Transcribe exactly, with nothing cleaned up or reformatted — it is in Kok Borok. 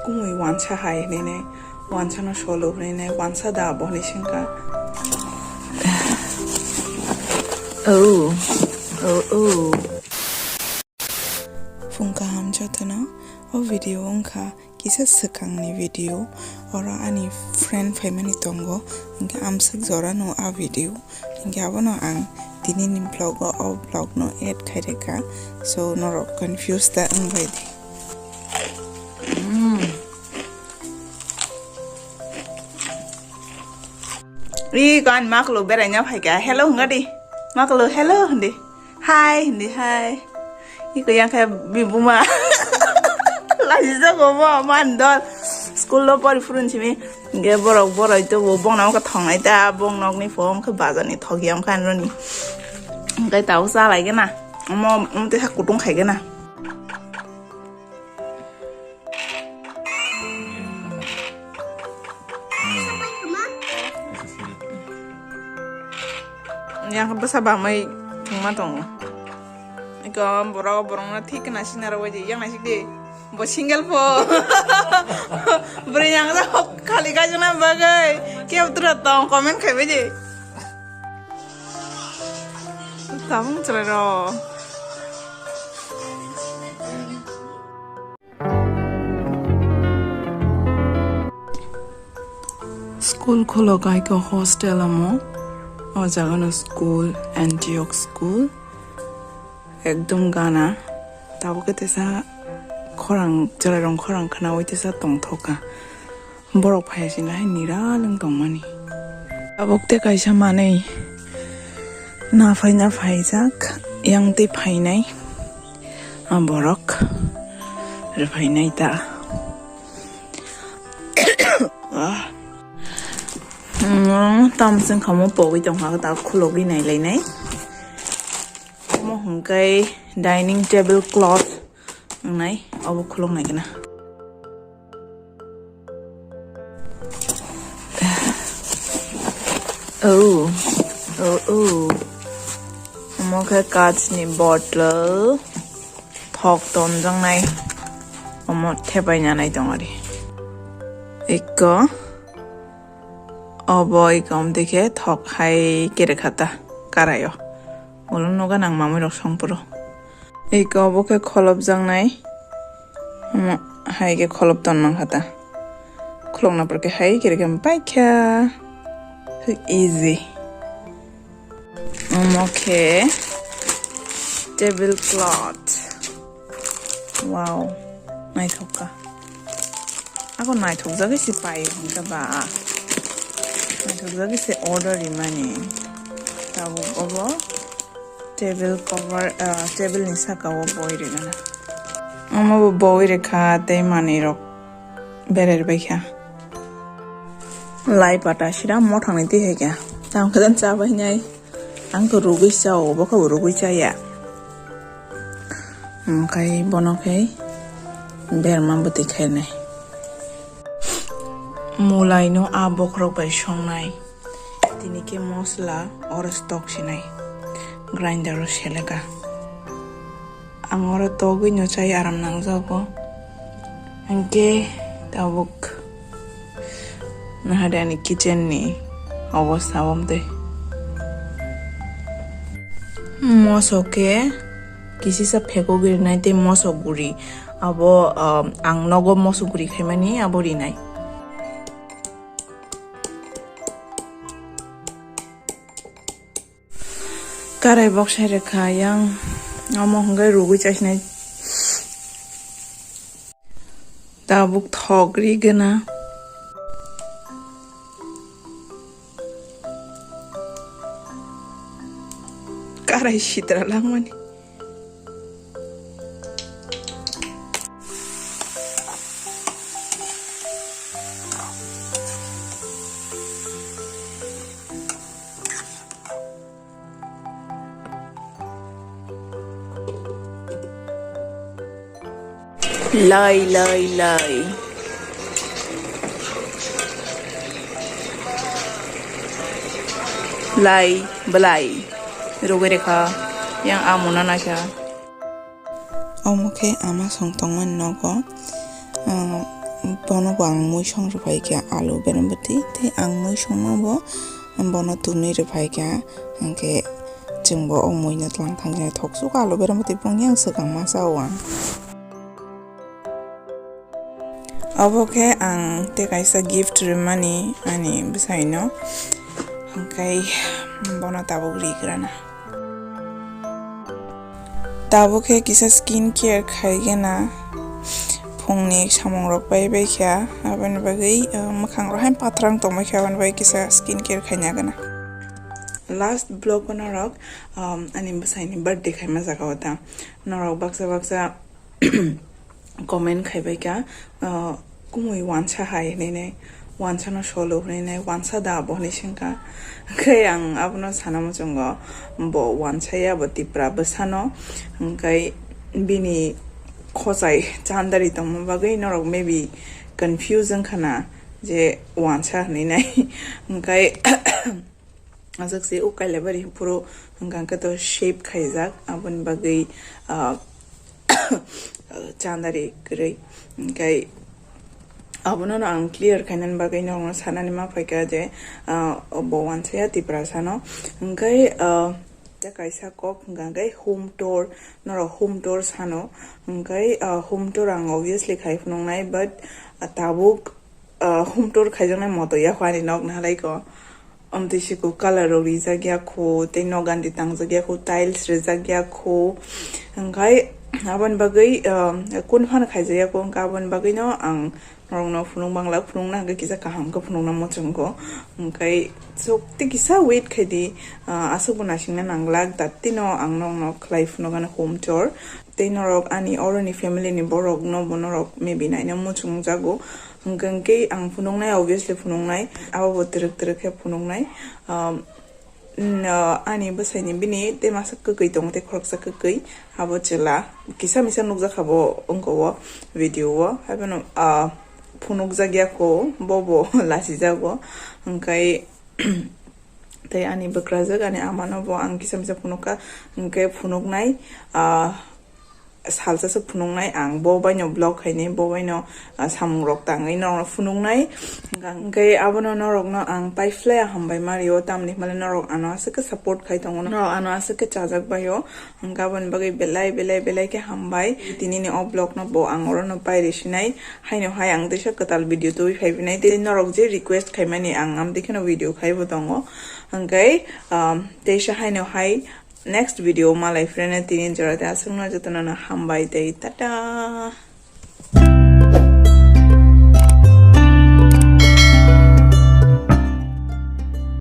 Kumui wansa hai hinui nai, wansa no solo hinui nai, wansa da bo hinui singkha. Oh, oh, oh. Phung kaham jotono, o video wngkha kisa swkangni video, oro ani friend phaimani tongo, hinkhe amswk jorano a video. Hinkhe abono ang tinini vlog o, o vlog no add khai rwkha. So norok confuse ta wngbai di. Mm. Ri kan maklo beraina phaikha. Hello hwnga di. Maklo hello hindi. Hi hindi hi. Iko yang khe bibuma. Laji jago bo man dol. School lo pori phurun simi. Ge borok borok to bo bongna ka thongnai ta bong nok ni phone khe bazar ni thok yang kan roni. Ngai tau sa lai gena. Mo mo te ha kutung khai gena. Yang bwsa bamai thwngma tongo. Iko borok borokno thik khna sinaro waidi yang naisik di. Bo single pho. Bwrwi yang da khali kaijakna bagwi. Kebo tura tong comment khai baidi. Tabung chwrai rok. School khulok aiko hostel amo. O jagano school, Antioch school. Ekdom gana. Tabuk khe tesa khorang, chwrairok khorang khnaui tesa tongthokha. Borok phaiya sina hai niralwng tongmani. Tabuk tei kaisa manwi naphai naphaijak, yang tei phainai, ah, borok rwphainai ta. Ah. Mm, tam sing kamo pogwi tongkha, ta khulogwi nailainai. Omo hwnkhe dining table cloth. Wngnai, obo khulok nai gana. Oh, oh, oh. Omo khe kachni bottle, thok tonjaknai. Omo thepai nanai tongari. Ikko, obo ikko omtwi khe thok hai kere khata karaio. Ulo noga nang mamui rok songpuro. Eko obo khe kholopjaknai. Omo hai khe kholop ton mankha ta. Khulokna pore khe hai khe rikhe paikha. Easy. Omo khe table cloth. Wow, naithok kha. Ako naithokjagwi se pai hwnkhe ba. Naithokjagwi se order rimani. Tabuk obo table cover, ah, table ni saka o boi rijana. Omo bo boi rikha tei manwi rok berer baikha. Lai pata sira mothang ni twi hai kha. Tamo khe cha bai nai. Ang khe rugwi chao, bo khe bo rugwi chaya. Hwnkhe bono khe berma bwtwi khainai. Mulai no a bokhorok bai songnai. Tini khe mosla oro stock sinai. Grinder o seleka. Ang oro togwi no chai aram nangjago. Hwnkhe tabuk nahade ani kitchen ni obostha omo tei. Moso khe kisisa phekogwi rinai tei moso guri. Abo, um, ang nogo moso guri khaimani abo rinai. Karai boksai rwkha yang omo hwnkhe rugwi chasinai. Tabuk thok ri gana. Karai sitra langmani. Lai, lai, lai. Lai, belai. Rugwi rekha. Yang amuna naikha. Omo khe ama song tongmani nogo. Ah, Bono bo ang muisong rwphai kha alu berambati, tei ang muisongno bo bono tunui rwphai kha, hwnkhe chwng bo o muino tlang thang thok suk alu berambati bongni ang swkang ma chao ang. Obo khe ang tei kaisa gift rwmani ani bwsaino, hwnkhe bono tabuk rigrana. Tabuk khe kisa skin care khaigena, phungni samung rok pai bai kha, aboni bagwi, uh, mwkhang rok hai pathrang tongbai kha, aboni bagwi kisa skin care khaina gana. Last vlog o norok, um, ani bwsaini birthday khaima jaga o ta norok baksa baksa comment khaibai kha, uh, kumui wansa hai hinui nai, wansa no solo hinui nai, wansa da bo hinui sing kha. Hwnkhe ang abono sana muchungo, bo wansa ya, bo Tipra bwsano, hwnkhe bini khochai chandari tongma bagwi norok maybe confuse wng khana je wansa hinui nai. Hwnkhe Aswk se o Kailaibari phuru hwnkha khe to shape khaijak, aboni bagwi, ah, chandari kwrwi. Hwnkhe abono no ang clear khainani bagwi norokno sanani ma phaikha je, ah, bo wansa ya Tiprasa no. Hwnkhe, ah, tei kaisa kok hwnkha khe home tour, norok home tour sano. Hwnkhe, ah, home tour ang obviously khai phunuknai, but, ah, tabuk, ah, home tour khaijaknai moto ya ani nok nahalaiko. Amtwi siku colour rok rijak ya kho, tei nogan di tangjak ya kho, tiles rijak ya kho. Hwnkhe aboni bagwi, um, kun phano khaijak ya kho, hwnkhe aboni bagwi no ang norokno phunuk bangla, phunukna hwnkhe kisa kaham khe phunukna muchungo. Hwnkhe chwk tei kisa wait khai di, uh, aswk bo naisingna nanglak, dat tino ang norokno khlai phunukgana home tour. Tei norok ani oroni family ni borok no bo norok maybe naina muchung jago. Hwnkhe hwnkhe ang phunuknai, obviously phunuknai, abo bo twrwk twrwk khe phunuknai. Um, n-, ani bwsaini bini tei masa kwkwi tongo, tei khoroksa kwkwi, abo chwla kisa misa nukjakha bo wngkha o video o, haiphano, ah, phunukjak ya kho, bo bo lachijago. Hwnkhe tei ani bwkrajwk, ani amano bo ang kisa misa phunukha, hwnkhe phunuknai, ah, salsa se phunuknai ang, bo baino vlog khainai, bo baino, ah, samung rok tangwi norokno phunuknai. Hwnkhe abono norokno ang paiphlai hambai ma rio, tamni hwnba norok ano aswk khe support khai tongo, norok ano aswk khe chajak baio. Hwnkhe aboni bagwi belai, belai, belai khe hambai. Tinini o vlog no bo ang orono pai risinai. Haino hai ang teisa kwtal video tubui phai phinai. Tei norok je request khaimani ang amtwi kheno video khaibo tongo. Hwnkhe, um, teisa haino hai next video malai phirano tini jora tei aswkno jotono no hambai tei tata.